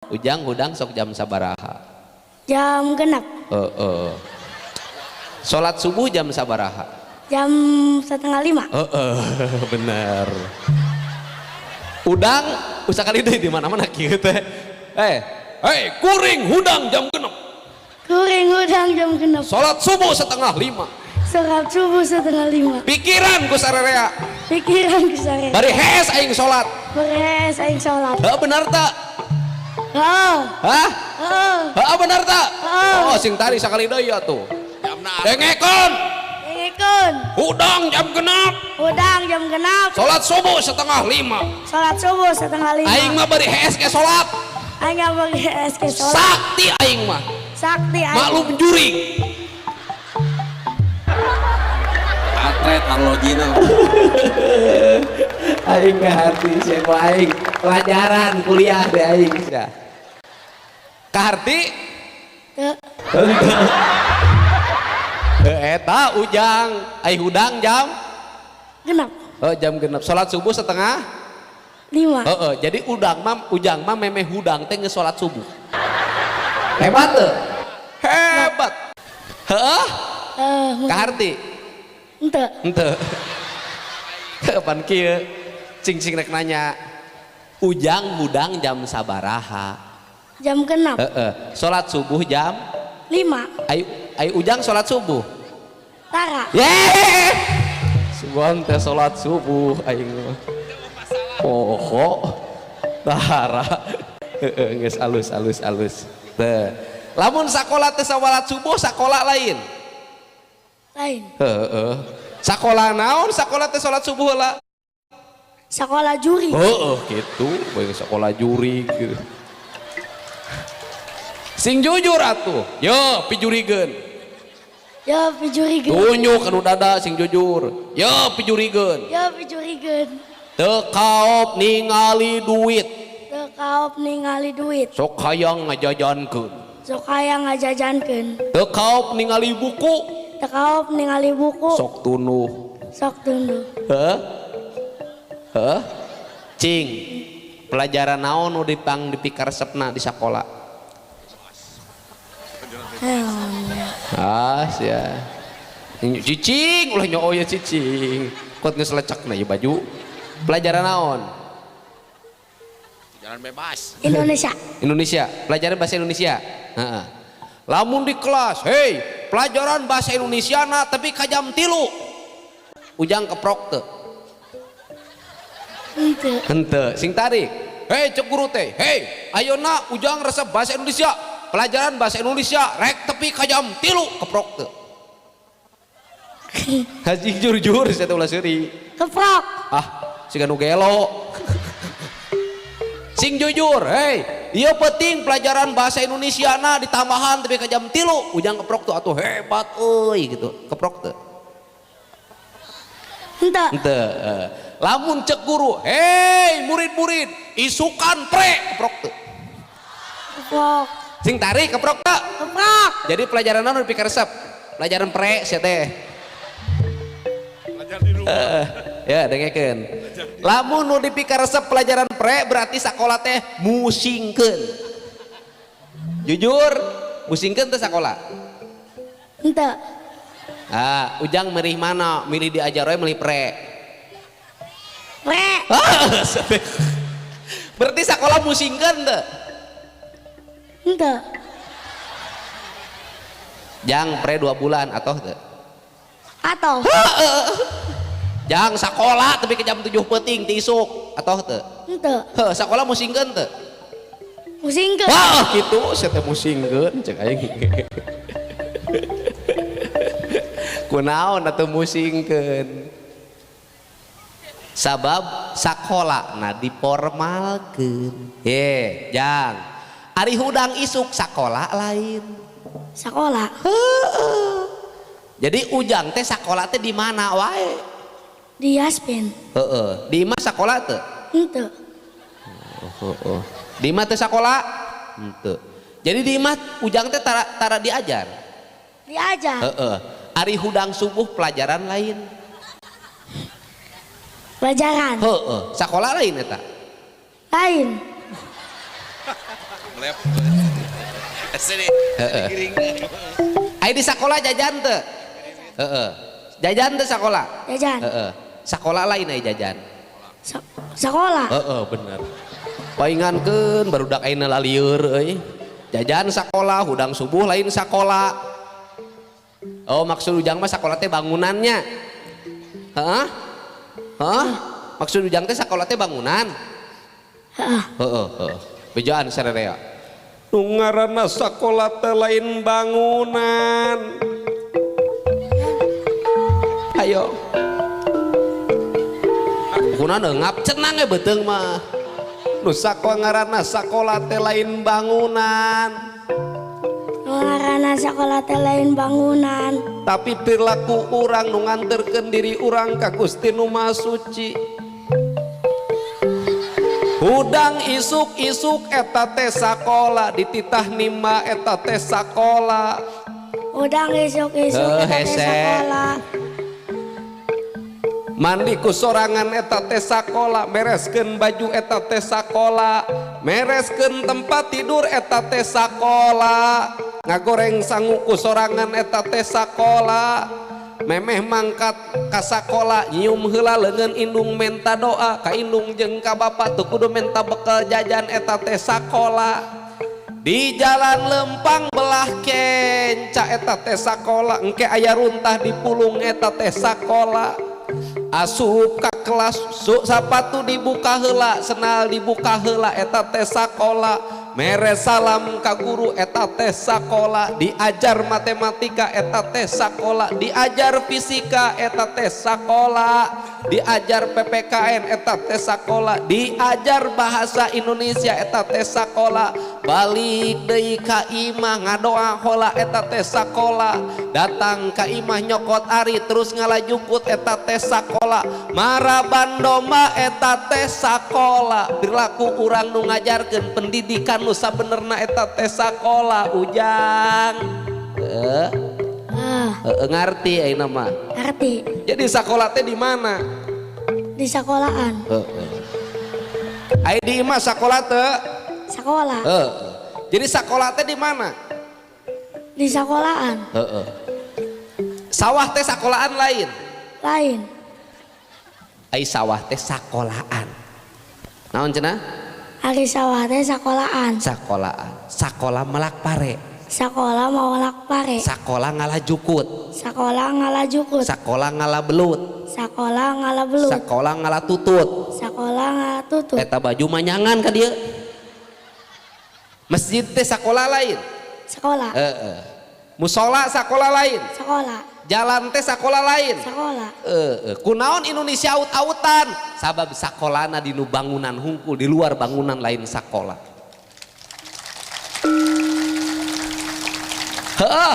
Ujang hudang sok jam sabaraha? Jam genap. Heeh. Salat subuh jam sabaraha? Jam 4:30. Heeh, bener. Udang usah kali deui di mana-mana kieu teh. Hei, kuring hudang jam genep. Kuring hudang jam genep. Salat subuh 4:30. Salat subuh 4:30. Pikiran ku sarerea. Pikiran ku sarerea. Bari hees aing salat. Bari hees aing salat. Heeh, bener tak? Heeh. Hah? Heeh. Heeh, bener tak? Heeh. Oh, sing tari sakali deui atuh. Dengekeun. Dengekeun. Hudang jam genep. Hudang jam genep. Salat subuh 4:30. Salat subuh 4:30. Aing mah bari hees ke salat. Aing mah bari hees ke salat. Sakti aing mah. Sakti aing. Maklum juring. Atret arlojina. Aing kaharti siapa aing pelajaran kuliah deh aing sia. Kaharti? Teu. Eta ujang, ai hudang jam genep. Oh, jam genep. Salat subuh 4:30. Heeh, jadi ujang mah memeh hudang teh geus salat subuh. Hebat teu? Hebat. Heeh? Kaharti? Henteu. Henteu. Kapan kieu? Cing-cing rek nanya. Ujang hudang jam sabaraha? Jam genep. Heeh. Salat subuh jam 5. Ai ujang salat subuh? Tara. Yeay! Subuhan teh salat subuh aing mah. Poho. Tara. Heeh, geus alus alus alus. Teh. Lamun sakola teh salat subuh sakola lain. Lain. Heeh. Sakola naon? Sakola teh salat subuh heula. Sakola juri. Heeh, kitu, bae sakola juri gitu. Sing jujur atuh. Yo pijurigeun. Yo pijurigeun. Tunjuk anu dada sing jujur. Yo pijurigeun. Yo pijurigeun. Teu kaop ningali duit. Teu kaop ningali duit. Sok hayang ngajajankeun. Sok hayang ngajajankeun. Teu kaop ningali buku. Teu kaop ningali buku. Sok tunduh. Sok tunduh. Heuh? Heuh? Cing. Pelajaran naon nu dipang dipikaresepna di sakola? Ah, sia. Cicing ulah nyoo ya cicing. Kot geus lecekna ieu baju. Pelajaran naon? Jalan bebas. Indonesia. Indonesia, pelajaran bahasa Indonesia. Heeh. Lamun di kelas, hei, pelajaran bahasa Indonesia na tapi ka jam 3. Ujang keprok teu? Henteu. Henteu, sing tarik. Hei, cek guru teh, hei, ayeuna ujang resep bahasa Indonesia. Pelajaran bahasa Indonesia rek tepi ka jam 3 keprok teu? Haji jujur saya teh ulah seuri. Keprok. Ah, siga nu gelo. Sing jujur, hei, ieu penting pelajaran bahasa Indonesia na ditambahan tepi ka jam 3, ujang keprok tuh atuh hebat euy gitu. Keprok teu? Henteu. Henteu. Lamun cek guru, hei murid-murid, isukan pre keprok teu? Keprok. Sing tarik keprok teu? Keprok. Jadi pelajaran naon dipikaresep? Pelajaran pre sia teh. Belajar di rumah. Ya dengekeun. Lamun nu dipikaresep pelajaran pre berarti sakola teh musingkeun. Jujur, musingkeun teh sakola? Henteu. Ah, ujang milih mana? Milih diajar we milih pre? Pre. Ah, berarti sakola musingkeun teu? Henteu. Jang pre 2 bulan atau teu? Atau. Jang sakola tapi ke jam 7 peuting ti isuk atau teu? Henteu. Heuh, sakola musingkeun teu? Musingkeun. Wah, kitu sia teh musingkeun cek aing. Kunaon atuh musingkeun? Sabab sakola na diformalkeun. Ye, jang. Ari hudang isuk sakola lain. Sakola. Heeh. Jadi ujang teh sakola teh di mana wae? Di Yaspin. Heeh. Di imah sakola teu? Henteu. Heeh. Di imah teh sakola? Henteu. Jadi di imah ujang teh tara diajar. Diajar. Heeh. Ari hudang subuh pelajaran lain. Pelajaran. Heeh. Sakola lain eta? Lain. Heeh. Aya di sakola jajan teu? Heeh. Jajan teu sakola? Jajan. Heeh. Sakola lain aya jajan. Sakola. Heeh, bener. Paingankeun barudak ayeuna lalieur euy. Jajan sakola, hudang subuh lain sakola. Oh, maksud Ujang mah sakola teh bangunannya. Heeh? Heeh? Maksud Ujang teh sakola teh bangunan. Heeh. Heeh, heeh. Bejaan sarerea. Nu ngaranna sakola teh lain bangunan. Ayo. Kuna neungap cenang ge beuteung mah. Nu sakola ngaranna sakola teh lain bangunan. Nu ngaranna sakola teh lain bangunan. Tapi perilaku urang nu nganterkeun diri urang ka Gusti Nu Maha Suci. Hudang isuk-isuk eta teh sakola, dititah nimba eta teh sakola. Hudang isuk-isuk eta teh sakola. Mandi ku sorangan eta teh sakola, mereskeun baju eta teh sakola, mereskeun tempat tidur eta teh sakola, ngagoreng sangu ku sorangan eta teh sakola, memeh mangkat ka sakola nyium heula leungeun indung menta doa ka indung jeung ka bapa teu kudu menta bekal jajan eta teh sakola. Di jalan lempang belah kenca eta teh sakola, engke aya runtah di pulung eta teh sakola. Asup ka kelas sapatu dibuka heula, senal dibuka heula eta teh sakola. Mere salam ka guru eta teh sakola, diajar matematika eta teh sakola, diajar fisika eta teh sakola, diajar PPKN eta teh sakola, diajar bahasa Indonesia eta teh sakola, balik deui ka imah ngadoa heula eta teh sakola, datang ka imah nyokot ari terus ngalajukut eta teh sakola, maraban domba eta teh sakola. Perilaku urang nu ngajarkeun pendidikan nu sabenerna eta teh sakola. Ujang ngarti ayeuna mah. Ngarti. Jadi sakola teh di mana? Di sekolahan. Heeh. Aya di imah sakola teh? Sakola. Heeh. Jadi sakola teh di mana? Di sekolahan. Heeh. Sawah teh sakolaan lain? Lain. Ai sawah teh sakolaan. Naon cenah? Ari sawah teh sakolaan. Sakolaan. Sakola melak pare. Sakola melak pare. Sakola ngalah jukut. Sakola ngalah jukut. Sakola ngalah belut. Sakola ngalah belut. Sakola ngalah tutut. Sakola ngalah tutut. Eta baju manyangan ka dieu. Masjid teh sakola lain. Sekolah. Heeh. Musola sakola lain. Sekolah. Jalan teh sakola lain. Sekolah. Kunaon Indonesia aut-autan? Sabab sakolana di nu bangunan hungkul, di luar bangunan lain sakola. Heeh.